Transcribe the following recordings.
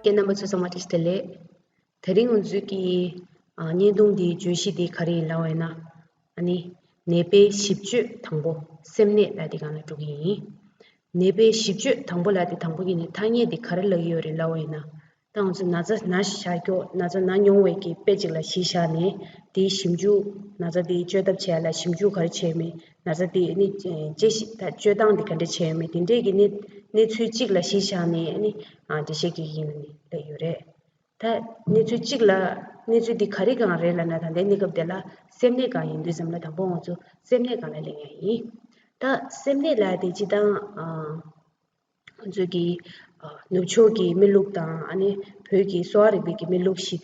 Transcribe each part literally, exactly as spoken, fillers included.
ཁྱེད་རྣམ་པ་ཚོ་ཚང་མ་བཀྲ་ཤིས་བདེ་ལེགས། དེ་རིང་ང་ཚོའི་གི་ཨ་བརྙན་ཐུང་འདིའི་བརྗོད་གཞི་འདི་ག་རེ་ཡིན་ལབ་པ་ཡིན་ན། ཨ་ནི་ནད་པའི་ཞིབ་དཔྱོད་དང་པོ་སེམས་ནད་ལབ་དེ་སྒང་ལ་འགྲོ་གི་ཡིན། ནད་པའི་ཞིབ་དཔྱོད་དང་པོ་ལབ་དེ་དང་པོ་ཡིན་ནི་ཐ་སྙད་འདི་ག་རེ་ལབ་ཀྱི་ཡོད་རེད་ལབ་པ་ཡིན་ན། ད་ང་ཚོ་ན་ཚ་ན་བཞག་ཀྱོག་ན་ཚ་ན་མྱོང་བའི་གི་དཔེ་ཅིག་ལ་གཞི་བཞག་ནས་དེའི་ཞིབ་འཇུག་ན་ཚ་དེའི་བཅོས་ཐབས་བྱས་ལ་ཞིབ་འཇུག་ག་རེ་བྱས་མིན། ན་ཚ་དེ་ནི་དཔྱད་ཞིབ་ད་བཅོས་སྟངས་དེ་ག་འདྲ་བྱས་མིན་དེ་འདྲས་ཀྱི་གནས་གནས་ཚུལ་གཅིག་ལ་གཞི་བཞག་ནས་ནི་ཨ་འགྲེལ་བཤད་རྒྱག་གི་ཡིན་ལབ་ཡོད་རེད། ད་གནས་ཚུལ་གཅིག་ལ་གནས་ཚུལ་འདི་ག་རེ་སྒང་རེད་ལབ་ན། ད་ལྟའི་གནས་སྐབས་དེ་ལ་སེམས་ནད་སྒང་ཡིན་དུས་ཙམ་ལ་དང་པོ་ང་ཚོ་སེམས་ནད་སྒང་ལ་གླེང་ཡ་ཡིན། ད་སེམས་ནད་ལབ་དེ་སྤྱིར་བཏང་ཨ། ང་ཚོས་ཀྱི་ཨ་ནུབ་ཕྱོགས་ཀྱི་མི་ལུགས་དང་ཨ་ནི་བོད་ཀྱི་གསོ་བ་རིག་པའི་གི་མི་ལུགས་ཤིག་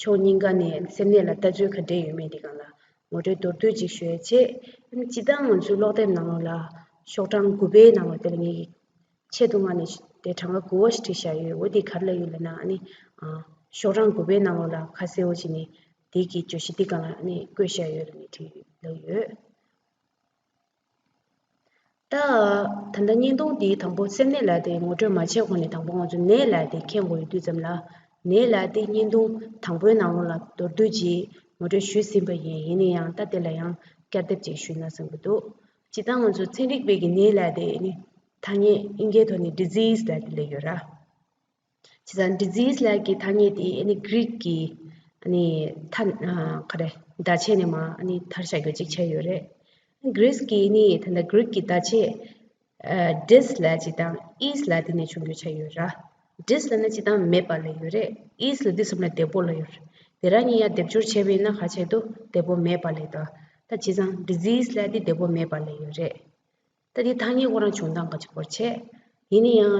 ཕྱོགས་གཉིས་ཀ་ནས་སེམས་ནད་ལ་ལྟ་ཚུལ་ག་འདྲས་ཡོད་མེད་དེ་སྒང་ལ་ངོ་སྤྲོད་མདོར་བསྡུས་ཅིག་ཞུ་ཡ་བྱས། ཨ་ནི་སྤྱིར་བཏང་ང་ཚོའི་ཀློག་དེབ་ནང་ལོགས་ལ་ཤོག་གྲངས་དགུ་པའི་ནང་ལོགས་དེ་ལ་ངས་ཀྱི་ཆེད་དུ་མངགས་ནས་དེ་གྲངས་ཀ་དགུ་པ་ཞིག་བྲིས་བཞག་ཡོད། འོ་དེ་ག་རེ་ལབ་ཡོད་ལབ་ན། ཨ་ནི་ཨ་ཤོག་གྲངས་དགུ་པའི་ནང་ལོགས་ལ་ཁ་གསལ་བོ་བྱས་ནས་དེ་གི་བརྗོད་གཞི་དེ་སྒང་ལ་ཨ་ནི་བཀོད་བཞག་ཡོད་ལབ་ནས་བྲིས་ལབ་ཡོད། ད་ད་ལྟ་བརྙན་ཐུང་འདིའི་དང་པོ་སེམས་ནད་ལབ་དེ་ངོ་སྤྲོད་མ་བྱས་གོང་ནས་དང་པོ་ང་ཚོ་ནད་ལབ་དེ་མཁྱེན་དགོས་ཡོད་དུས་ཙམ་ལ། ནད་ལབ་དེ་བརྙན་ཐུང་དང་པོའི་ནང་ལོགས་ལ་མདོར་བསྡུས་ཀྱིས་ངོ་སྤྲོད་ཞུས་ཟིན་པ་ཡིན། ཡིན་ན་ཡང་ད་དེ་ལ་ཡང་བསྐྱར་ལྡབ་ཅིག་ཞུས་ན་བསམ་གྱི་འདུག་སྤྱིར་བཏང་ང་ཚོ་ཚན་རིག་པའི་གི་ནད་ལབ་དེ་ནི་ཐ་སྙད་དབྱིན་སྐད་ཐོག་ནས་disease ལབ་དེ་ལབ་ཡོད་ར། བྱས་ཙང་disease ལབ་ཀྱི་ཐ་སྙད་དེ་ཨ་ནི་Greek གི་ཨ་ནི་ཐ་ཨ་ག་རེ་བརྡ་ཆད་ནས་མར་ཨ་ནི་དར་བཞག་རྒྱུ་ཅིག་ཆགས་ཡོད་རེད། Greece གི་ཨ་ནི་ད་ལྟ་Greek གི་བརྡ་ཆད་ཨ་dis ལབ་ཅིག་དང་eis ལབ་དེ་ནས་བྱུང་རྒྱུ་ཆགས་ཡོད་ར། Dis ལབ་ན་སྤྱིར་བཏང་མེད་པ་ལབ་ཡོད་རེད། Eis ལབ་དུས་ཙམ་ལ་བདེ་པོ་ལབ་ཡོད་རེད། དེ་རང་གཉིས་ཡར་སྡེབ་སྦྱོར་བྱས་པ་ཡིན་ན་ག་ཆགས་འདུག་བདེ་པོ་མེད་པ་ལབ་འདུག་ད་བྱས་ཙང་disease ལབ་དེ་བདེ་པོ་མེད་པ་ལབ་ཡོད་རེད། ད་དེ་ཐ་སྙད་ཁོ་རང་བྱུང་སྟངས་ག་ཅིག་སྐོར་བྱས། ཡིན་ན་ཡང་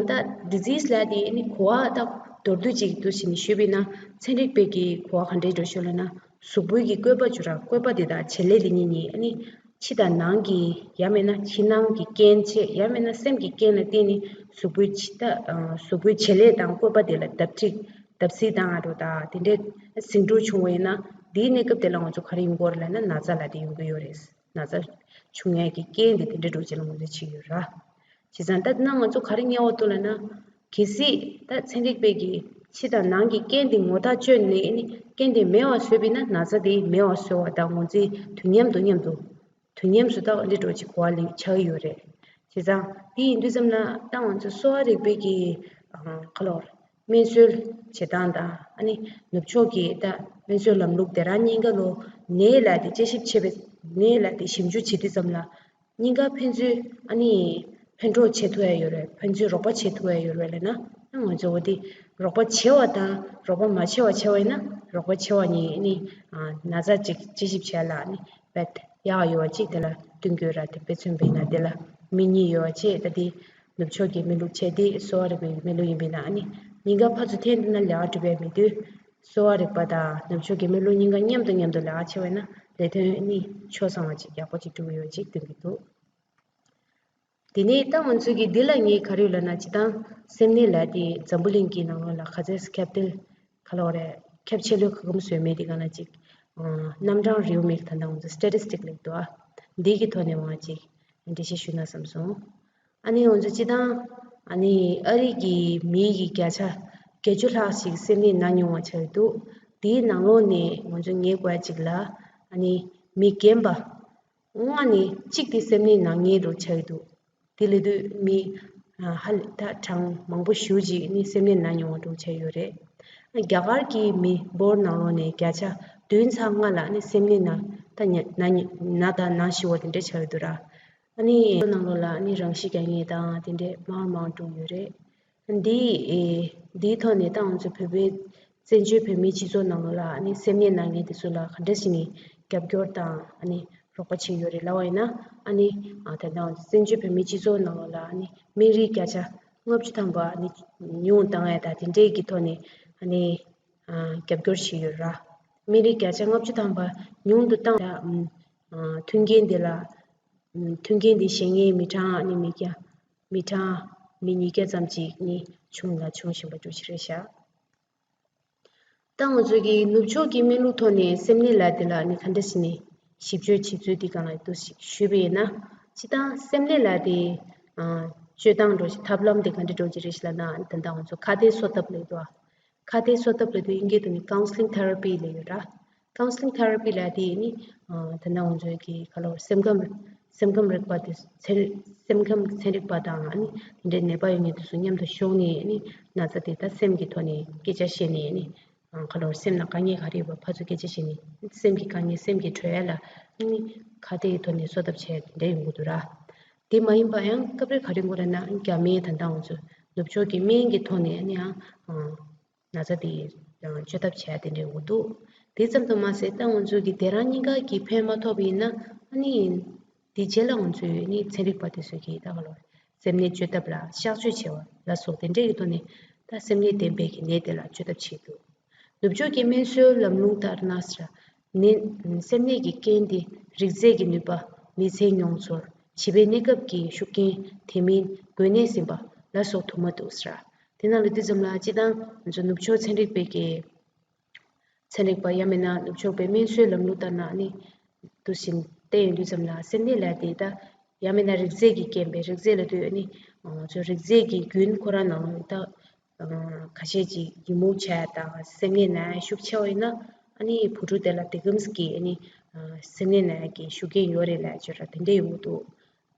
ད་disease ལབ་དེ་ནི་གོ་བ་ད་མདོར་བསྡུས་ཅིག་ཏུ་ཕྱིན་ནས་ཞུས་པ་ཡིན་ན། ཚན་རིག་པའི་གི་གོ་བ་ག་འདྲས་འགྲོ་ཞུ་ལབ་ན། གཟུགས་པོའི་གི་བཀོད་པ་བཅུ་ར། བཀོད་པ་དེ་དག་བྱེད་ལས་དེ་གཉིས་གཉིས་ཨ་ནི་ཕྱི་དང་ནང་གི་ཡང་མིན་ན་ཕྱི་ནང་གི་རྐྱེན་བྱས། ཡང་མིན་ན་སེམས་ཀྱི་རྐྱེན་ལ་བརྟེན་ནས་གཟུགས་པོའི་ཕྱི་ད་གཟུགས་པོའི་བྱེད་ལས་དང་བཀོད་པ་དེ་ལ་བརྡབ་གསིག་བརྡབ་གསིག་བཏང་ཡ་འདྲ་ད་དེ་འདྲས་ཟིང་འཁྲུག་བྱུང་བ་ཡིན་ན། དེའི་གནས་སྐབས་དེ་ལ་ང་ཚོ་ག་རེ་ཡོང་གི་ཡོད་རེད་ལབ་ན། ན་ཚ་ལབ་དེ་ཡོང་གི་ཡོད་རེད། ན་ཚ་བྱུང་ཡས་ཀྱི་རྐྱེན་དེ་དེ་འདྲ་འདྲ་བོ་ཅིག་ལ་ངོས་འཛིན་བྱེད་ཀྱི་ཡོད་ར། བྱས་ཙང་ད་ནང་ང་ཚོ་ག་རེ་ངེས་པར་དུ་ལབ་ན། གལ་སྲིད་ད་ཚན་རིག་པས་ཀྱི་ཕྱི་དང་ནང་གི་རྐྱེན་དེ་ངོ་ཐག་གཅོད་ནས་ནི་རྐྱེན་དེ་མེད་པ་བཟོས་པ་ཡིན་ན། ན་ཚ་དེ་མེད་པ་བཟོ་བ་དང་ངོས་འཛིན་དུས་མཉམ་དུ་མཉམ་དུ་དུས་མཉམ་སུ་ད་འདི་འདྲ་བོ་ཅིག་གོ་བ་ལེན་ཆགས་ཀྱི་ཡོད་རེད། བྱས་ཙང་དེ་ཡིན་དུས་ཙམ་ལ་ད་ང་ཚོ་གསོ་བ་རིག་པའི་གི་ཨ་ག་ལབ་དགོས་རེད། སྨན་གསོའི་བྱེད་སྟངས་དང་ཨ་ནི་ནུབ་ཕྱོགས་ཀྱི་ད་སྨན་གསོའི་ལམ་ལུགས་དེ་རང་གཉིས་ཀ་ལོ་ནད་ལ་དེ་དཔྱད་ཞིབ་བྱེད་པའི་ནད་ལ་དེ་ཞིབ་འཇུག་བྱེད་དུས་ཙམ་ལ་གཉིས་ཀ་ཕན་ཚུན་ཨ་ནི་ཕན་གྲོགས་བྱེད་ཐུབ་ཡ་ཡོད་རེད། ཕན་ཚུན་རོགས་པ་བྱེད་ཐུབ་ཡ་ཡོད་རེད་ལབ་ན། ང་ཚོ་འོ་དེ་རོགས་པ་བྱེད་པ་དང་རོགས་པ་མ་བྱེད་པ་བྱས་པ་ཡིན་ན། རོགས་པ་བྱེད་པ་གཉིས་ཨ་ནི་ན་ཚ་ཅིག་དཔྱད་ཞིབ་བྱས་ལ་ཨ་ནི་དཔེ་ཡག་ཡོད་པ་ཅིག་དེ་ལ་སྟོན་གྱི་ཡོད་ར། དེ་དཔེ་མཚོན་པ་ཡིན་ན་དེ་ལ་མི་གཉིས་ཡོད་པ་བྱས། ད་དེ་ནུབ་ཕྱོགས་ཀྱི་སྨན་ལུགས་བྱས་ཏེ་གསོ་བ་རིག་པའི་སྨན་ལུགས་ཡིན་པས་ན། ཨ་ནི་གཉིས་ཀ་ཕར་ཚུར་འཐེན་བསྡད་ན་ལས་ཀ་འགྲུབ་པའི་མི་འདུག་གསོ་བ་རིག་པ་དང་ནུབ་ཕྱོགས་ཀྱི་སྨན་ལུགས་གཉིས་ཀ་མཉམ་དུ་མཉམ་དུ་ལས་ཀ་བྱས་པ་ཡིན་ན་ལས་དོན་ནི་ཆ་ཚང་བ་ཅིག་ཡག་པོ་ཅིག་འགྲུབ་ཀྱི་ཡོད་ཅིག་སྟོན་གྱི་འདུག་དེ་ནས་ད་ང་ཚོས་ཀྱི་འདི་ལ་ངས་ག་རེ་ལབ་ན། སྤྱིར་བཏང་སེམས་ནད་ལབ་དེ་འཛམ་བུ་གླིང་གི་ནང་ལོགས་ལ་ག་ཚད་ཁྱབ་གདལ་ག་ལབ་དགོས་རེད། ཁྱབ་ཆེ་ལོས་ག་གམ་བཟོས་མེད་དེ་ག་ན་ཅིག་ཨ་རྣམ་གྲངས་རེའུ་མིག་ད་ལྟ་ང་ཚོ་སི་ཊེ་ཊི་སི་ཊིག་ལབ་འདུག་ཨ། འདི་གི་ཐོག་ནས་མར་ཅིག་འགྲེལ་བཤད་ཞུས་ན་བསམ་སོང་། ཨ་ནི་ང་ཚོ་སྤྱིར་བཏང་ཨ་ནི་ཨ་རི་གི་མི་གི་བརྒྱ་ཆ་བརྒྱད་ཅུ་ལྷག་ཞིག་སེམས་ནད་ན་མྱོང་བ་ཆགས་ཀྱི་འདུག་དེའི་ནང་ལོགས་ནས་ང་ཚོ་ངེས་དགོས་ཅིག་ལ་ཨ་ནི་མི་རྒན་པ་ལྔ་ནས་གཅིག་དེ་སེམས་ནད་ན་མཁན་འདྲ་ཆགས་ཀྱི་འདུག་དེ་ལས་དུས་མི་ཧ་ལས་ད་གྲངས་མང་པོ་ཞེ་ཅིག་ནི་སེམས་ནད་ན་མྱོང་བ་འདྲ་ཆགས་ཡོད་རེད། རྒྱ་གར་གྱི་མི་འབོར་ནང་ལོགས་ནས་བརྒྱ་ཆ་བདུན་ཚེག་ལྔ་ལ་ནི་སེམས་ནད་ན་ད་ན་ན་ན་ད་ན་ཤི་བ་དེ་འདྲ་ཆགས་ཡོད་འདུག་ར། ཨ་ནི་ནང་ལོགས་ལ་ནི་རང་ཤི་རྒྱག་མཁན་དང་དེ་འདྲས་མང་མང་འགྲོ་ཡོད་རེད། འདི་ཨེ་འདིའི་ཐོག་ནས་ད་ང་ཚོ་བོད་པའི་བཙན་བྱོལ་བོད་མིའི་སྤྱི་ཚོགས་ནང་ལོགས་ལ་ནི་སེམས་ནད་ན་མཁན་དེ་ཚོ་ལ་ག་འདྲ་ཞིག་ནི་རྒྱབ་སྐྱོར་དང་ཨ་ནི་རོགས་པ་བྱེད་ཡོད་རེད་ལབ་པ་ཡིན་ན། ཨ་ནི་ཨ་ད་ལྟ་བཙན་བྱོལ་བོད་མིའི་སྤྱི་ཚོགས་ནང་ལོགས་ལ་ཨ་ནི་སྨན་རིན་བརྒྱ་ཆ་ལྔ་བཅུ་ཐམ་པ་ཨ་ནི་ཉུང་བཏང་ཡ་དང་དེ་འདྲའི་གི་ཐོག་ནས་ཨ་ནི་ཨ་རྒྱབ་སྐྱོར་བྱེད་ཡོད་ར། སྨན་རིན་བརྒྱ་ཆ་ལྔ་བཅུ་ཐམ་པ་ཉུང་དུ་བཏང་ཡ། ཨ་མཐུན་རྐྱེན་དེ་ལ་མཐུན་རྐྱེན་དེ་བཞེས་མཁན་མི་གྲངས་ནི་མི་བརྒྱ་མི་གྲངས་མི་ཉིས་བརྒྱ་ཙམ་ཅིག་ནི་བྱུང་ལ་བྱུང་བཞིན་པ་འདྲ་ཞིག་རེད་ཤག་ད་ང་ཚོ་གི་ནུབ་ཕྱོགས་ཀྱི་སྨན་ལུགས་ཐོག་ནས་སེམས་ནད་ལབ་དེ་ལ་ནི་ག་འདྲ་ཞིག་ནི་ཞིབ་དཔྱོད་བྱེད་ཚུལ་དེ་སྒང་ལ་འདུག་ཞིག་ཞུས་པ་ཡིན་ན། སྤྱིར་བཏང་སེམས་ནད་ལབ་དེ་ཨ་ སྤྱོད་སྟངས་འདྲ་ཞིག་ཐབས་ལམ་དེ་ག་འདྲ་འདྲ་ཞིག་རེད་ཞིག་ལབ་ན། ད་ལྟ་ང་ཚོ་ཁ་བརྡའི་གསོ་ཐབས་ལབ་འདུག་ཨ། ཁ་བརྡའི་གསོ་ཐབས་ལབ་དུས་དབྱིན་སྐད་དུ་ནི་counselling therapy ལབ་ཡོད་ར། counselling therapy ལབ་དེ་ནི་ད་ལྟ་ང་ཚོའི་གི་ག་ལབ་སེམས་ཁམས་སེམས་ཁམས་རིག་པ་དེ་ཚན་སེམས་ཁམས་ཚན་རིག་པ་དང་ཨ་ནི་དེ་འདྲའི་ནད་པ་ཡོད་མཁན་དེ་ཚོ་མཉམ་དུ་ཞུགས་ནས་ཨ་ནི་ན་ཚ་དེ་ད་སེམས་ཀྱི་ཐོག་ནས་སྐད་ཆ་བཤད་ནས་ཨ་ནི། ག་ལོར་སེམས་ནང་དཀའ་ངལ་ག་རེ་ཡོད་པ་ཕར་ཚུར་སྐད་ཆ་བཤད་ནས་སེམས་ཀྱི་དཀའ་ངལ་སེམས་ཀྱི་བྲོས་ཡ་ལ་ནི་ཁ་བརྡའི་ཐོག་ནས་གསོ་ཐབས་བྱས་དེ་འདྲ་ཡོང་གི་འདུག་ར། དེ་མ་ཡིན་པ་ཡང་སྐབས་རེ་ག་རེ་ཡོང་གི་རེད་ན། རྒྱ་སྨན་ད་ལྟ་ང་ཚོ་ནུབ་ཕྱོགས་ཀྱི་སྨན་གྱི་ཐོག་ནས་ནི་ཡང་ན་ཚ་དེ་བཅོས་ཐབས་བྱས་དེ་འདྲ་ཡོང་གི་འདུག་དེ་ཙམ་དུ་མ་ཟད་ད་ང་ཚོ་གི་དེ་རང་གཉིས་ཀ་གི་ཕན་མ་ཐོགས་པ་ཡིན་ན་ཨ་ནི། དེ་རྗེས་ལ་ང་ཚོས་ནི་ཚན་རིག་པ་དེ་ཚོས་ཀྱིས་ད་ག་ལོར་སེམས་ནད་བཅོས་ཐབས་ལ་གཤག་བཅོས་བྱས་པ་ལ་སོགས་དེ་འདྲས་ཀྱི་ཐོག་ནས་ད་སེམས་ནད་ལྡན་པའི་གི་ནད་དེ་ལ་བཅོས་ཐབས་བྱེད་འདུག་ནུབ་ཕྱོགས་ཀྱི་སྨན་གསོའི་ལམ་ལུགས་ལྟར་ན་ཟེར་ནད་སེམས་ནད་ཀྱི་རྐྱེན་དེ་རིགས་རྫས་ཀྱི་ནུས་པ། མི་ཚེའི་མྱོང་ཚོར། བྱིས་པའི་གནས་སྐབས་ཀྱི་ཤུགས་རྐྱེན། དེ་མིན་འགོས་ནད་ཟིན་པ་ལ་སོགས་དུ་མ་འདུག་ཟེར། དེ་ནང་ལ་དུས་ཙམ་ལ་སྤྱི་བཏང་ང་ཚོ་ནུབ་ཕྱོགས་ཚན་རིག་པའི་གི་ཚན་རིག་པ་ཡང་མིན་ན་ནུབ་ཕྱོགས་པའི་སྨན་གསོའི་ལམ་ལུགས་ལྟར་ན་ནི་འདུག་བཞིན་བལྟས་ཡོང་དུས་ཙམ་ལ་སེམས་ནད་ལབ་དེ་ད་ཡང་མིན་ན་རིགས་རྫས་ཀྱི་རྐྱེན་པས། རིགས་རྫས་ལབ་དུས་ནི་ང་ཚོ་རིགས་རྫས་ཀྱི་རྒྱུན་ཁོ་རང་ནང་ལ་ད་ཁ་ཤས་ཀྱིས་ཡི་མུག་བྱས་དང་སེམས་ནད་ན་ཤུགས་ཆེ་བ་ཡིན་ན་ཨ་ནི་བུ་ཕྲུག་དེ་ལ་དེ་གམ་གྱི་ཨ་ནི་སེམས་ནད་ན་གི་ཤུགས་རྐྱེན་ཡོད་རེད་ལབ་བརྗོད་ར་དེ་འདྲ་ཡོང་གི་འདུག་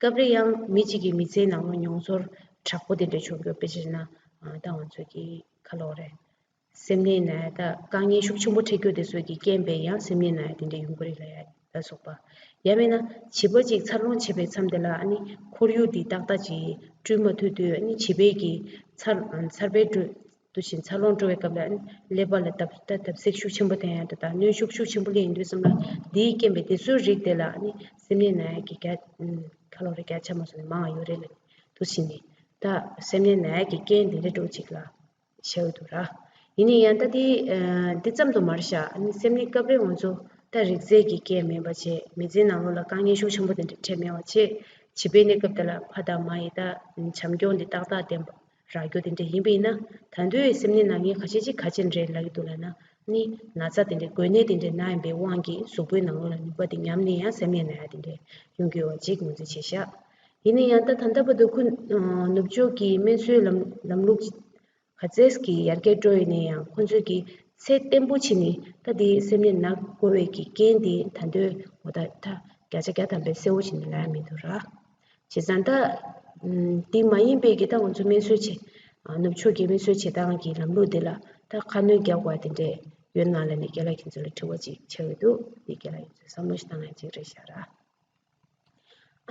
སྐབས་རེ་ཡང་མི་གཅིག་གི་མི་ཚེའི་ནང་ལ་མྱོང་ཚོར་དྲག་པོ་དེ་འདྲ་བྱུང་རྒྱུ་དཔེ་ཆ་བཞག་ན་ད་ང་ཚོ་གི་ག་ལབ་དགོས་རེད། སེམས་ནད་ན་ད་དཀའ་ངལ་ཤུགས་ཆེན་པོ་འཕྲད་རྒྱུ་དེ་ཚོ་གི་རྐྱེན་པས་ཡང་སེམས་ནད་ན་དེ་འདྲ་ཡོང་གི་རེད་ལབ་ཡ་ལ་སོགས་པ། ཡང་མིན་ན་བྱིས་པ་གཅིག་འཚར་ལོངས་བྱེད་པའི་མཚམས་དེ་ལ་ཨ་ནི་ཁོར་ཡུག་འདི་ཏག་ཏག་ཅིག་བསྐྲུན་མ་ཐུབ་དུས་ཨ་ནི་བྱིས་པའི་གི་འཚར་འཚར་བའི་འགྲོ་དུས་ཤིང་འཚར་ལོངས་འགྲོ་བའི་སྐབས་ལ་ཨ་ནི་ཀླད་པ་ལ་བརྡབ་ད་བརྡབ་གསིག་ཤུགས་ཆེན་པོ་ཐེབས་ཡ་འདྲ་དང་གནོན་ཤུགས་ཤུགས་ཆེན་པོ་སླེབས་ཡོང་དུས་ཙམ་ལ་འདིའི་རྐྱེན་པས་དེ་ཚོའི་རིགས་དེ་ལ་ཨ་ནི་སེམས་ནད་ན་ཡ་གི་རྒྱ་ཁ་ལོ་རེ་རྒྱ་ཆ་མ་སོང་ནས་མང་བ་ཡོད་རེད་ལབ་དུས་ཤིང་ནས་ད་སེམས་ནད་ན་ཡ་གི་རྐྱེན་དེ་འདྲ་འགྲོ་གཅིག་ལ། བྱས་ཡོད་འདུག་ར། ཡིན་ན་ཡང་ད་དེ་ཨ་འདི་ཙམ་དུ་མར་བཞག་ཨ་ནི་སེམས་ནད་སྐབས་རེ་ང་ཚོ་ད་རིགས་རྫས་ཀྱི་རྐྱེན་མིན་པ་བྱས་མི་ཚེའི་ནང་ལོགས་ལ་དཀའ་ངལ་ཤུགས་ཆེན་པོ་དེ་འདྲ་འཕྲད་མེད་པ་བྱས་བྱིས་པའི་གནས་སྐབས་དེ་ལ་ཕ་དང་མ་ཡིས་ད་བྱམས་སྐྱོང་འདི་ཏག་ཏག་ལྡན་པ་རག་རྒྱུ་དེ་འདྲ་ཡིན་པ་ཡིན་ན་ད་དུང་སེམས་ནད་ན་མཁན་ཁ་ཤས་ཅིག་ག་ཅི་འདྲ་ལབ་ཀྱི་འདུག་ལབ་ན་ནི་ན་ཚ་དེ་འདྲ་འགོས་ནད་དེ་འདྲ་ན་ཡིན་པའི་དབང་གིས་གཟུགས་པོའི་ནང་ལོགས་ལ་ནུས་པ་དེ་ཉམས་ནས་ཡང་སེམས་ནད་ན་ཡ་དེ་འདྲ་ཡོང་གི་ཡོད་པ་ཅིག་ངོས་འཛིན་བྱས་ཤག་ཡིན་ན་ཡང་ད་ད་ལྟ་བར་དུ་ཁོ་ནུབ་ཕྱོགས་ཀྱི་སྨན་གསོའི་ལམ་ལམ་ལུགས་ག་ཚད་ཀྱི་ཡར་རྒྱས་འགྲོ་ཡོད་ན་ཡང་ཁོང་ཚོས་ཀྱི་ཚད་བརྟན་པོ་བྱས་ནས་ད་དེའི་སེམས་ནད་ན་དགོས་པའི་གི་རྐྱེན་དེ་ད་དུང་འོ་ད་ད་བརྒྱ་ཆ་བརྒྱ་ཐམ་པའི་གསལ་བོ་བྱས་ནས་ལབ་ཡ་མི་འདུག་ར། བྱས་ཙང་ད་དེ་མ་ཡིན་པའི་གི་ད་ང་ཚོ་སྨན་གསོ་བྱེད་ནུབ་ཕྱོགས་ཀྱི་སྨན་གསོ་བྱེད་སྟངས་ཀྱི་ལམ་ལུགས་དེ་ལ་ད་ཁ་སྣོན་རྒྱག་དགོས་པ་དེ་འདྲས་ཡོད་ན་ལབ་ནས་རྒན་ལགས་ཁྱེད་ཚོ་ལ་དྲི་བ་ཅིག་བྱས་ཡོད་འདུག་དེ་རྒན་ལགས་ཁྱེད་ཚོས་བསམ་བློ་ཞིག་བཏང་ཡ་ཅིག་རེད་ཤག་ར།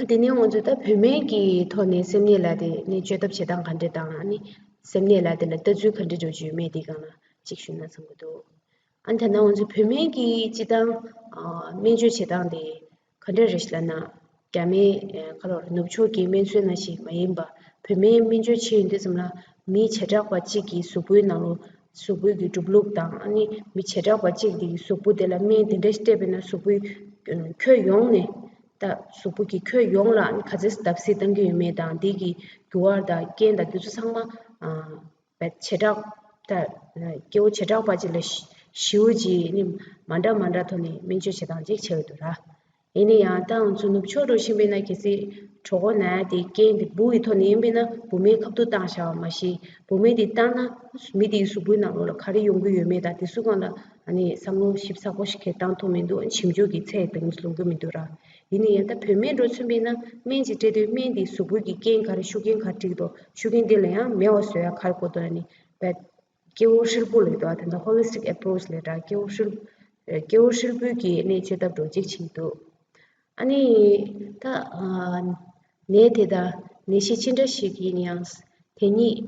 ཨ་དེ་ནས་ང་ཚོས་ད་བོད་སྨན་གྱི་ཐོག་ནས་སེམས་ནད་ལ་དེ་ནས་བཅོས་ཐབས་བྱེད་སྟངས་ག་འདྲ་དང་ཨ་ནི་སེམས་ནད་ལ་དེ་ལ་ལྟ་ཚུལ་ག་འདྲ་འགྲོ་རྒྱུ་ཡོད་མེད་དེ་སྒང་ལ་ཅིག་ཞུས་ན་བསམ་གྱི་འདུག་ཨ་ད་ནང་ང་ཚོས་བོད་སྨན་གྱི་སྤྱི་བཏང་ཨ་སྨན་བཅོས་བྱེད་སྟངས་དེ་ག་འདྲ་རེད་ལབ་ན། རྒྱ་མིའི་ཁ་ལོར་ནུབ་ཕྱོགས་ཀྱི་སྨན་སྲོལ་ནང་བཞིན་མ་ཡིན་པ་བོད་སྨན་སྨན་བཅོས་བྱེད་ཡོང་དུས་ཙམ་ལ་མི་བྱེ་བྲག་པ་གཅིག་གི་གཟུགས་པོའི་ནང་ལོ་གཟུགས་པོའི་གི་གྲུབ་ལུགས་དང་ཨ་ནི་མི་བྱེ་བྲག་པ་གཅིག་དེ་གི་གཟུགས་པོ་དེ་ལ་སྨན་དེ་འདྲ་ཞིག་སྤྲད་པས་ན་གཟུགས་པོའི་ཁྱོན་ཡོངས་ནས་ད་གཟུགས་པོ་གི་ཁྱོན་ཡོངས་ལ་ཨ་ནི་ག་ཚོད་བརྡབ་གསིག་བཏང་གི་ཡོད་མེད་དང་དེ་གི་རྒྱུ་བ་དང་རྐྱེན་དང་དེ་ཚོ་ཚང་མ་བྱེ་བྲག་ད་སྐྱེ་བོ་བྱེ་བྲག་པ་ཅིག་ལ་ཞིབ་པོ་ཅིག་ནི་མ་འདྲ་མ་འདྲ་ཐོག་ནས་སྨན་བཅོས་བྱེད་སྟངས་ཅིག་བྱས་ཡོད་འདུག་ར། ཡིན་ན་ཡང་ད་ང་ཚོ་ནུབ་ཕྱོགས་འགྲོ་བཞིན་པས་ན་གལ་སྲིད་གྲོད་ཁོག་ན་ཡ་དེ་རྐྱེན་དེ་འབུ་ཡི་ཐོག་ནས་ཡིན་པས་ན་འབུ་སྨན་ཁ་ཐུག་བཏང་བཞག་པ་མ་གཞི་འབུ་སྨན་དེ་བཏང་ན་མི་དེའི་གཟུགས་པོའི་ནང་ལོགས་ལ་ག་རེ་ཡོང་གི་ཡོད་མེད་དང་དེ་ཚོའི་སྒང་ལ་ཨ་ནི་བསམ་བློ་ཞིབ་ཚགས་པོ་ཞིག་གིས་བཏང་ཐུབ་མི་འདུག་ཞིབ་འཇུག་གི་ཚད་དེ་ལོང་གི་མི་འདུག་ར། ཡིན་ན་ཡང་ད་བོད་སྨན་འགྲོ་ཚུན་པས་ན་སྨན་ཅིག་སྤྲད་དུས་སྨན་དེའི་གཟུགས་པོའི་གི་རྐྱེན་ག་རེ་ཤུགས་རྐྱེན་ག་རེ་སྤྲད་ཀྱི་འདུག་ཤུགས་རྐྱེན་དེ་ལ་ཡང་མེད་པ་བཟོ་ཡ་ག་རེ་དགོས་འདུག་ལབ་ནི་བད། སྐྱེ་བོ་ཧྲིལ་པོ་ལབ་འདུག་ཨ། དེ་འདྲ་holistic approach ལབ་འདྲ་སྐྱེ་བོ་ཧྲིལ་སྐྱེ་བོ་ཧྲིལ་པོའི་གི་ནད་བཅོས་ཐབས་འགྲོ་གཅིག་བྱེད་ཀྱི་འདུག་ཨ་ནི་ད་ནད་དེ་དང་ནད་གཞི་ཅི་འདྲ་ཞིག་ཡིན་ཡང་དེ་ཉིད་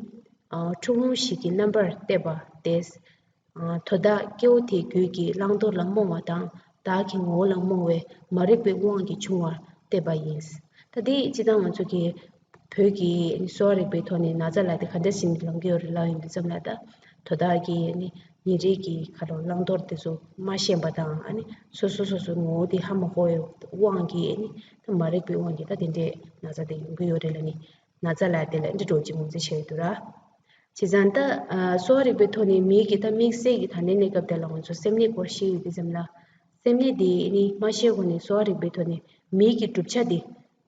ཁྲག་རླུང་ཞིག་གི་རྣམ་པར་བལྟས་པ་སྟེ། དོ་བདག་སྐྱེ་བོ་དེའི་རྒྱུད་ཀྱི་བླང་དོར་ལ་རྨོངས་པ་དང་བདག་གི་ངོ་བོ་ལ་རྨོངས་པའི་མ་རིག་པའི་དབང་གིས་བྱུང་བར་བལྟས་པ་ཡིན། ད་དེ་སྤྱི་བཏང་ང་ཚོ་གི་བོད་ཀྱི་གསོ་བ་རིག་པའི་ཐོག་ནས་ན་ཚ་ལབ་དེ་ག་འདྲ་ཞིག་ནས་ལངས་ཀྱི་ཡོད་རེད་ལབ་ཡོང་དུས་ཙམ་ལ་ད་དོ་བདག་གི་ཉིན་རེའི་གི་ཁ་ལོ་བླང་དོར་དེ་ཚོ་མ་ཤེས་པ་དང་ཨ་ནི་སོ་སོ་སོ་སོའི་ངོ་བོ་དེ་ཧ་མ་གོ་བའི་དབང་གིས་ཨ་ནི་ད་མ་རིག་པའི་དབང་གིས་ད་དེ་འདྲའི་ན་ཚ་དེ་ཡོང་གི་ཡོད་རེད་ལབ་ནི་ན་ཚ་ལབ་དེ་ལ་འདི་འདྲ་ཅིག་ངོས་འཛིན་བྱས་ཡོད་འདུག་ར། བྱས་ཙང་ད་གསོ་བ་རིག་པའི་ཐོག་ནས་མིའི་གི་ད་དམིགས་བསལ་གྱི་ད་ནད་གནས་སྐབས་དེ་ལ་ང་ཚོ་སེམས་ནད་སྐོར་ཤེས་ཡོད་དུས་ཙམ་ལ་སེམས་ནད་དེ་ནི་མ་ཤེས་གོང་ནས་གསོ་བ་རིག་པའི་ཐོག་ནས་མིའི་གི་གྲུབ་ཆ་དེ་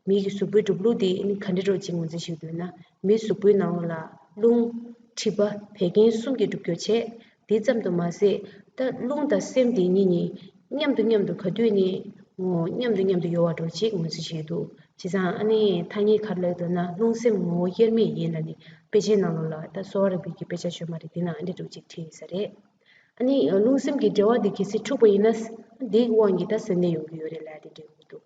མིའི་གི་གཟུགས་པོའི་གྲུབ་ལུགས་དེ་ནི་ག་འདྲ་འདྲ་ཅིག་ངོས་འཛིན་ཞུ་འདོད་ན། མིའི་གཟུགས་པོའི་ནང་ལ་རླུང་། མཁྲིས་པ། བད་ཀན་གསུམ་གྱིས་གྲུབ་རྒྱུ་བྱས། དེ་ཙམ་དུ་མ་ཟད། ད་རླུང་དང་སེམས་དེ་གཉིས་ནི་མཉམ་དུ་མཉམ་དུ་ག་དུས་ནས་མཉམ་དུ་མཉམ་དུ་ཡོད་པ་འདྲ་ཅིག་ངོས་འཛིན་བྱས་འདུག་བྱས་ཙང་ཨ་ནི་ཐ་སྙད་ག་རེ་ལབ་འདུག་ན། རླུང་སེམས་ངོ་བོ་དབྱེར་མེད་ཡིན་ལབ་ནས་དཔེ་ཆའི་ནང་ལོགས་ལ། ད་གསོ་བ་རིག་པའི་གི་དཔེ་ཆ་ཤོད་མ་རེད། དེ་ནང་ཨ་འདྲ་འདྲ་ཅིག་བྲིས་ཡོད་ས་རེད། ཨ་ནི་རླུང་སེམས་ཀྱི་འབྲེལ་བ་འདི་གལ་སྲིད་འཁྲུགས་པ་ཡིན་ན། འདིའི་དབང་གིས་ད་སེམས་ནད་ཡོང་གི་ཡོད་རེད་ལབ་དེ་འདྲ་ཡོང་གི་འདུག་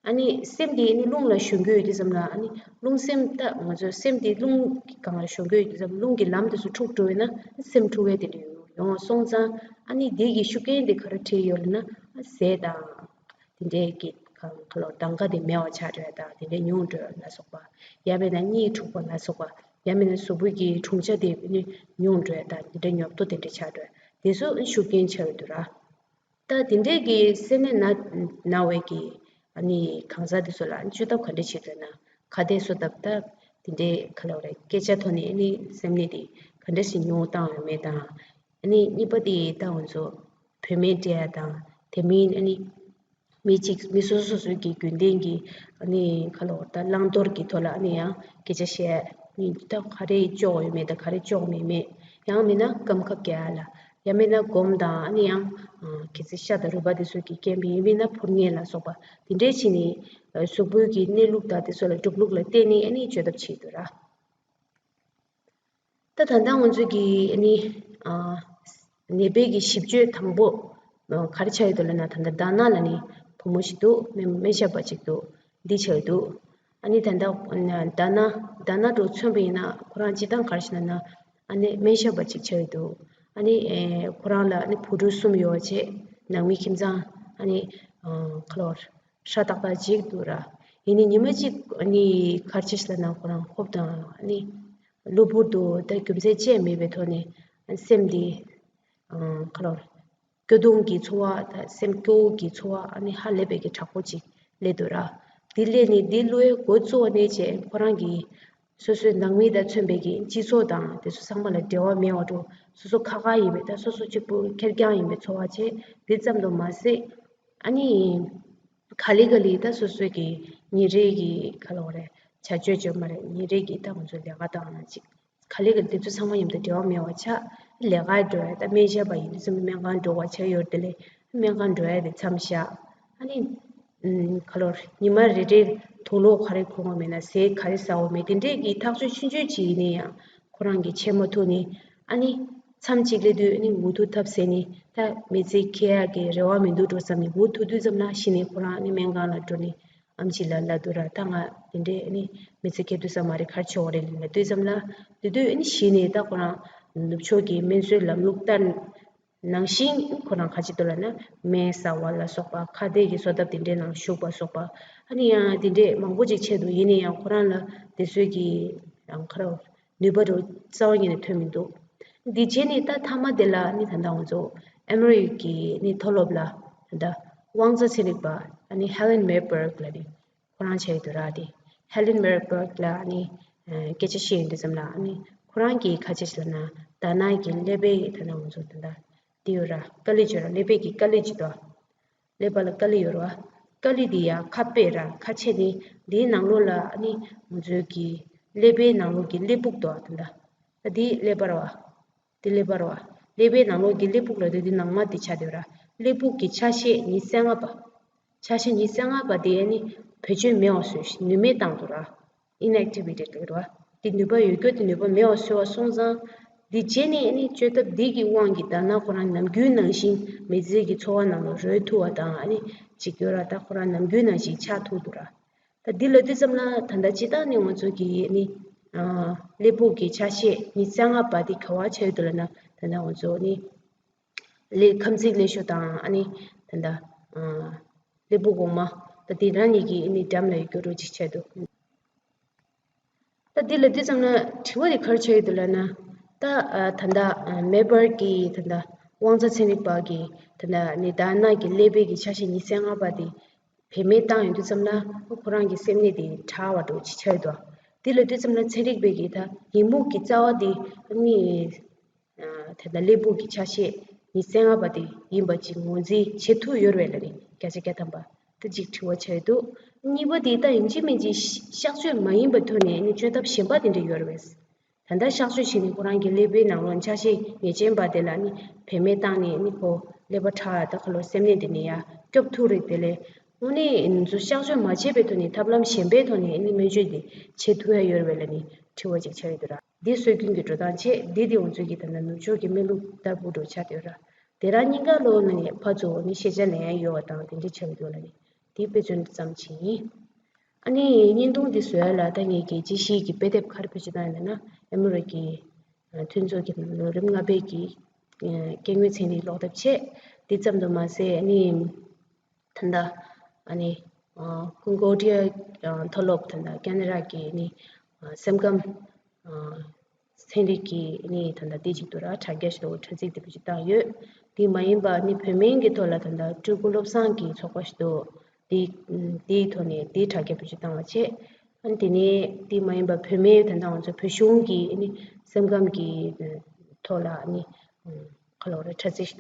ཨ་ནི་སེམས་དེ་ནི་རླུང་ལ་ཞོན་གྱི་ཡོད་དུས་ཙམ་ལ། ཨ་ནི་རླུང་སེམས། ད་ང་ཚོ་སེམས་དེ་རླུང་གི་སྒང་ལ་ཞོན་གྱི་ཡོད་དུས་ཙམ། རླུང་གི་ལམ་དེ་ཚོ་འཁྲུགས་འགྲོ་བས་ན་སེམས་འཁྲུགས་ཡས་དེ་འདྲ་ཡོང་སོང་ཙང་། ཨ་ནི་དེ་གི་ཤུགས་རྐྱེན་དེ་ག་རེ་འཕྲད་ཡོད་ལབ་ན། ཟས་དང་དེ་འདྲའི་གི་གང་ག་ལོ་གདང་ག་དེ་མེད་པ་ཆགས་འགྲོ་ཡ་དང་། དེ་འདྲའི་ཉུང་འགྲོ་ཡ་ལ་སོགས་པ། ཡང་མིན་ན་གཉིད་འཁྲུགས་པ་ལ་སོགས་པ། ཡང་མིན་ན་གཟུགས་པོའི་གི་གྲུང་ཆ་དེ་ནི་ཉུང་འགྲོ་ཡ་དང་། དེ་འདྲའི་ཉོབ་ཏོ་དེ་འདྲ་ཆགས་འགྲོ་ཡ། དེ་ཚོ་ཤུགས་རྐྱེན་ཆགས་ཡོད་དུས་ར། ད་དེ་འདྲའི་གི་སེམས་ནད་ན་ན་བའི་གི་ཨ་ནི་གང་ཟག་དེ་ཚོ་ལ་བཅོས་ཐབས་ག་འདྲ་བྱེད་དགོས་ན། ཁ་གཏད་གསོ་ཐབས། ད་དེ་འདྲའི་ག་ལབ་རེད། སྐད་ཆ་ཐོག་ནས་ཨ་ནི་སེམས་ནད་དེ་ག་འདྲ་ཞིག་ཉུང་བཏང་ཡོད་མེད་དང་། ཨ་ནི་གཉིས་པ་དེ་ད་ང་ཚོ་བུད་མེད་འདྲ་དང་། དེ་མིན་ཨ་ནི་མི་གཅིག་མི་སོ་སོ་སོ་སོའི་གི་རྒྱུན་ལྡན་གྱི་ཨ་ནི་ག་ལབ་རེད། ད་བླང་དོར་གྱི་ཐོག་ལ་ཨ་ནི་ཡང་སྐད་ཆ་བཤད། ཨ་ནི་ད་ག་རེ་ལྕོགས་ཡོད་མེད་དང་། ག་རེ་ལྕོགས་མེད་མེད། ཡང་མིན་ན་རྐང་ཁ་རྒྱག་ཡ་ལ། ཡང་མིན་ན་སྒོམ་དང་། ཨ་ནི་ཡང་གལ་སྲིད་ཤ་དང་རུས་པ་དེ་ཚོ་གི་རྐྱེན་པས་ཡིན་མིན་ན་འཕུར་མཁན་ལ་སོགས་པ་དེ་འདྲའི་བྱས་ནས་གཟུགས་པོའི་གི་གནས་ལུགས་དང་དེ་ཚོ་ལ་གྲུབ་ལུགས་ལ་བརྟེན་ནས་ཨ་ནི་བཅོས་ཐབས་བྱེད་དགོས་ར། ད་ད་ལྟ་ང་ཚོ་གི་ཨ་ནི་ཨ་ནད་པའི་གི་ཞིབ་དཔྱོད་དང་པོ་ག་རེ་ཆགས་ཡོད་འདུག་ལབ་ན། ད་ལྟ་ད་ན་ལབ་ནི་བུ་མོ་ཞིག་འདུག་སྨན་སྨན་ཞབས་པ་ཅིག་འདུག་འདི་ཆགས་ཡོད་འདུག་ཨ་ནི་ད་ལྟ་ད་ན་ད་ན་འདྲ་མཚོན་པ་ཡིན་ན། ཁོ་རང་སྤྱིར་བཏང་ག་རེ་ཞིག་ལབ་ན། ཨ་ནི་སྨན་ཞབས་པ་ཅིག་ཆགས་ཡོད་འདུག་ཨ་ནི་ཨེ་ཁོ་རང་ལ་ཨ་ནི་བུ་ཕྲུག་གསུམ་ཡོད་བྱས། ནང་མི་ཁྱིམ་ཚང་ཨ་ནི་ཨ་ཁ་ལོར་ཧྲ་ཏག་ཏག་ཅིག་འདུག་ར། ཡིན་ནའི་ཉི་མ་གཅིག་ཨ་ནི་ག་རེ་བྱས་ལབ་ན། ཁོ་རང་ཧོབ་དང་ཨ་ནི་གློ་བུར་དུ་ད་རྒྱུ་མཚན་ཅི་ཡང་མེད་པའི་ཐོག་ནས་སེམས་འདི་ཨ་ཁ་ལོར་སྐྱོ་གདུང་གི་ཚོར་བ། ད་སེམས་སྐྱོ་བོ་གི་ཚོར་བ་ཨ་ནི་ཧ་ལས་པའི་གི་དྲག་པོ་ཅིག་སླེབས་འདུག་ར། འདི་སླེབས་ནས་འདི་བློའི་འགོ་གཙོ་བོ་ནས་བྱས་ཁོ་རང་གི་སོ་སོའི་ནང་མི་དང་མཚོན་པའི་གི་སྤྱི་ཚོགས་དང་དེ་ཚོ་ཚང་མ་ལ་འབྲེལ་བ་མེད་པ་འདྲ། སོ་སོ་ཁ་ཁ་ཡིན་པའི། ད་སོ་སོ་གཅིག་པུ་ཁེར་རྐྱང་ཡིན་པའི་ཚོར་བ་བྱས། དེ་ཙམ་དུ་མ་ཟད། ཨ་ནི་ག་ལེ་ག་ལེ་ད་སོ་སོའི་གི་ཉིན་རེའི་གི་ག་ལབ་རེད། བྱ་སྤྱོད་བྱོས་མ་རེད། ཉིན་རེའི་གི་ད་ང་ཚོ་ལས་ཀ་དང་ཅིག་ག་ལེ་ག་ལེ་དེ་ཚོ་ཚང་མ་མཉམ་དུ་འབྲེལ་བ་མེད་པ་ཆགས། ལས་ཀར་འགྲོ་ཡ། ད་སྨན་ཞབས་པ་ཡིན་དུས་ཙམ་སྨན་ཁང་འགྲོ་བ་ཆགས་ཡོད་དེ་ལས། སྨན་ཁང་འགྲོ་ཡ་དེ་མཚམས་བཞག་ཨ་ནི་ཨམ་ག་ལབ་རེད། ཉི་མ་རེ་རེར་དུག་སློག་ག་རེ་འཁོར་བ་མེད་ན། ཟས་ག་རེ་ཟ་བ་མེད། དེ་འདྲས་ཀྱི་ཐག་གཅོད་ཆུང་ཆུང་ཅིག་ཡིན་ན་ཡང་ཁོ་རང་གི་ཆད་མ་ཐུག་ནས། ཨ་ནི་མཚམས་གཅིག་སླེབས་དུས་ཨ་ནི་འུ་ཐུག་ཐབས་ཟད་ནས། ད་མི་ཚེ་འཁྱེར་ཡག་གི་རེ་བ་མི་འདུག་འགྲོ་བསམ་ནས། འུ་ཐུག་དུས་ཙམ་ལ་གཞི་ནས་ཁོ་རང་ཨ་ནི་སྨན་ཁང་ལ་འགྲོ་ནས་ཨེམ་ཆི་ལ་ལབ་འདུག་ར། ད་ང་དེ་འདྲས་ཨ་ནི་མི་ཚེ་འཁྱེར་ཐུབ་ས་མ་རེད། ག་རེ་བྱེད་དགོས་རེད་ལབ་དུས་ཙམ་ལ། དེ་དུས་ཨ་ནི་གཞི་ནས་ད་ཁོ་རང་ནུབ་ཕྱོགས་ཀྱི་སྨན་བཟོའི་ལམ་ལུགས་ལྟར་ནང་བཞིན་ཁོ་རང་ག་ཅི་འདུག་ལབ་ན། སྨན་ཟ་བ་ལ་སོགས་པ། ཁ་གཏད་ཀྱི་གསོ་ཐབས་དེ་འདྲའི་ནང་ཞུགས་པ་སོགས་པ། ཨ་ནི་ཡང་དེ་འདྲས་མང་པོ་ཅིག་བྱས་འདུག་ཡིན་ན་ཡང་ཁོ་རང་ལ་དེ་ཚོའི་གི་ཡང་ཁ་རོ་ནུས་པ་རུ་རྩ་བ་ཉིད་ནས་ཐོན་མི་འདུག་འདི་བྱས་ནས་ད་མཐའ་མ་དེ་ལ་ཨ་ནི་ད་ལྟ་ང་ཚོ་ཨ་མི་རི་ཀའི་ཨ་ནི་མཐོ་སློབ་ལ་ད་ལྟ་དབང་རྩ་ཚན་རིག་པ་ཨ་ནི་Helen Mayberg ལབ་ནས་ཁོ་རང་བྱས་ཡོད་འདུག་ར། དེ་Helen Mayberg ལ་ཨ་ནི་ཨ་སྐད་ཆ་བཤད་ཡོང་དུས་ཙམ་ལ། ཨ་ནི་ཁོ་རང་གིས་ག་རེ་བྱས་ལབ་ན། ད་ནང་གི་ཀླད་པའི་ད་ནང་ང་ཚོ་ད་ལྟ་དེ་ཡོད་ར། ཀ་ལི་ཅོ་ར། ཀླད་པའི་གི་ཀ་ལི་ཅིག་འདུག་ཀླད་པ་ལ་ཀ་ལི་ཡོད་ར། ཀ་ལི་དེ་ཡ་ཁ་དཔེ་ར། ཁ་ཕྱེ་ནས་དེའི་ནང་ལོགས་ལ་ཨ་ནི་ང་ཚོའི་གི་ཀླད་པའི་ནང་ལོགས་ཀྱི་ཀླད་ཕུག་འདུག་ད་ལྟ་ད་དེའི་ཀླད་པ་ར་བ། དེ་ཀླད་པ་རེད་བ། ཀླད་པའི་ནང་ལོགས་ཀྱི་ཀླད་ཕུག་ལབ་དུས་དེ་ནང་མ་དེ་ཆགས་བསྡད་ཡོད་ར། ཀླད་ཕུག་གི་ཆ་ཤས་ཉི་ཤུ་རྩ་ལྔ་པ། ཆ་ཤས་ཉི་ཤུ་རྩ་ལྔ་པ་དེ་ནི་བེད་སྤྱོད་མེད་པ་བཟོས། ནུས་མེད་བཏང་འདུག་ར། Inactivated ལབ་ར། དེ་ནུས་པ་ཡོད་རྒྱུ་དེ་ནུས་པ་མེད་པ་བཟོས་པ་སོང་ཙང་། དེ་རྗེས་ནས་ནི་བཅོས་ཐབས་འདི་གི་དབང་གིས་ད་ནང་ཁོ་རང་ནམ་རྒྱུན་ནང་བཞིན་མི་ཚེ་གི་འཚོ་བ་ནང་ལ་རོལ་ཐུབ་པ་དང་། ཨ་ནི་ཅིག་ཡོད་ར། ད་ཁོ་རང་ནམ་རྒྱུན་ནང་བཞིན་ཆགས་ཐུབ་འདུག་ར། ད་འདི་ལབ་དུས་ཙམ་ལ་ད་ལྟ་སྤྱིར་བཏང་ནས་ང་ཚོ་གི་ནི་ཨ་ཀླད་ཕུག་གི་ཆ་ཤས་ཉི་ཤུ་རྩ་ལྔ་པ་དེ་ག་པར་ཆགས་ཡོད་འདུག་ལབ་ན། ད་ལྟ་ང་ཚོ་ནི་ཀླད་ཁམས་ཚིགས་ཀླད་ཤུལ་དང་། ཨ་ནི་ད་ལྟ་ཨ་ཀླད་ཕུག་གོང་མ། ད་དེ་རང་གཉིས་ཀྱི་ནི་འགྲམ་ལ་ཡོད་རྒྱུ་འདྲ་ཅིག་ཆགས་འདུག་ད་འདི་ལབ་དུས་ཙམ་ལ་དྲི་བ་དེ་ག་རེ་ཆགས་ཡོད་འདུག་ལབ་ན། ད་ཨ་ད་ལྟ་ཨ་Mayberg གི་ད་ལྟ་དབང་རྩ་ཚན་རིག་པ་གིས་ད་ལྟ་ནི་ད་ནང་གི་ཀླད་པའི་གི་ཆ་ཤས་ཉི་ཤུ་རྩ་ལྔ་པ་དེ་བེད་མེད་བཏང་ཡོང་དུས་ཙམ་ལ། ཁོ་རང་གི་སེམས་ནད་དེ་དྲག་པ་འདྲ་ཅིག་ཆགས་ཡོད་འདུག་དེ་ལབ་དུས་ཙམ་ལ་ཚན་རིག་པས་ཀྱིས་ད་ཡི་མུག་གི་རྩ་བ་དེ་ནི་ཨ་ད་ལྟ་ཀླད་ཕུག་གི་ཆ་ཤས་ཉི་ཤུ་རྩ་ལྔ་པ་དེ་ཡིན་པ་ཅིག་ངོས་འཛིན་བྱེད་ཐུབ་ཡོད་རེད་ལབ་ནས་བརྒྱ་ཆ་བརྒྱ་ཐམ་པ་ད་ཅིག་དྲི་བ་ཆགས་ཡོད་འདུག་གཉིས་པ་དེ་ད་ཡིན་གཅིག་མིན་གཅིག་གཤག་བཅོས་མ་ཡིན་པའི་ཐོག་ནས་ནི་བཅོས་ཐབས་གཞན་པ་དེ་འདྲ་ཡོད་རེད་པས། ད་ལྟ་གཤག་བཅོས་བྱས་ནས་ཁོ་རང་གི་ཀླད་པའི་ནང་ལོགས་འཆར་གཞི་ངེས་ཅན་པ་དེ་ལ་ནི་བེད་མེད་བཏང་ནས་ནི་ཁོ་ཀླད་པ་ཁྲག་ད་ཁ་ལོ་སེམས་ནད་དེ་ནི་ཡར་སྐྱོབ་ཐུབ་རེད། དེ་ལས་དངོས་གནས་ང་ཚོ་གཤག་བཅོས་མ་བྱས་པའི་ཐོག་ནས་ཐབས་ལམ་གཞན་པའི་ཐོག་ནས་ནི་སྨན་བཅོས་དེ་བྱེད་ཐུབ་ཡ་ཡོད་རེད་པས་ལབ་ནི་དྲི་བ་ཅིག་ཆགས་ཡོད་འདུག་ར། འདི་སྲོལ་རྒྱུན་གྱི་འགྲོ་སྟངས་བྱས། འདི་དེ་ང་ཚོ་གི་ད་ལྟ་ནུབ་ཕྱོགས་ཀྱི་སྨན་ལུགས་ལྟ་བུ་འགྲོ་ཆགས་ཡོད་ར། དེ་རང་གཉིས་ཀ་ལོ་ནི་ཕར་ཚུར་ནི་ཤེས་བྱ་ལེན་ཡ་ཡོད་པ་དང་དེ་འདྲ་ཆགས་ཡོད་འདུག་ལབ་ནི་དེ་དཔེ་མཚོན་ཙམ་ཅིག་ཡིན། ཨ་ནི་བརྙན་ཐུང་འདི་བཟོ་ཡ་ལ་ད་ངེད་ཀྱི་དཔྱད་གཞི་གི་དཔེ་དེབ་ག་རེ་བེད་སྤྱོད་བཏང་ཡོད་ན། ཨ་མི་རི་ཀའི་མཐུན་ཚོགས་ཀྱི་ལོ་རིམ་ལྔ་པའི་གི་སྐྱེ་དངོས་ཚན་རིག་ཀློག་དེབ་བྱས། འདི་ཙམ་དུ་མ་ཟད་ཨ་ནི་ད་ལྟ་ཨ་ནི་ཀོན་གོར་ཌི་ཡ་མཐོ་སློབ་ད་ལྟ་ཁེ་ན་ཌ་གི་ནི་སེམས་ཁམས་ཚན་རིག་གི་ནི་ད་ལྟ་དེ་གཅིག་ཏུ་ར་དྲ་རྒྱ་ཞིག་ཏུ་དྲ་ཚིགས་དེ་བེད་སྤྱོད་བཏང་ཡོད། དེ་མ་ཡིན་པ་ནི་བོད་སྨན་གྱི་ཐོག་ལ་ད་ལྟ་སྤྲུལ་སྐུ་བློ་བཟང་གི་ཚོགས་པ་ཞིག་ཏུ་དེ་དེའི་ཐོག་ནས་དེའི་དྲ་རྒྱ་བེད་སྤྱོད་བཏང་བ་བྱས། ཨ་ནི་དེ་ནས་དེ་མ་ཡིན་པ་བོད་སྨན་ད་ལྟ་ང་ཚོ་བོད་གཞུང་གི་ནི་སེམས་ཁམས་ཀྱི་ཐོག་ལ་ནི་ག་ལབ་རེད། དྲ་ཚིགས་ཤིག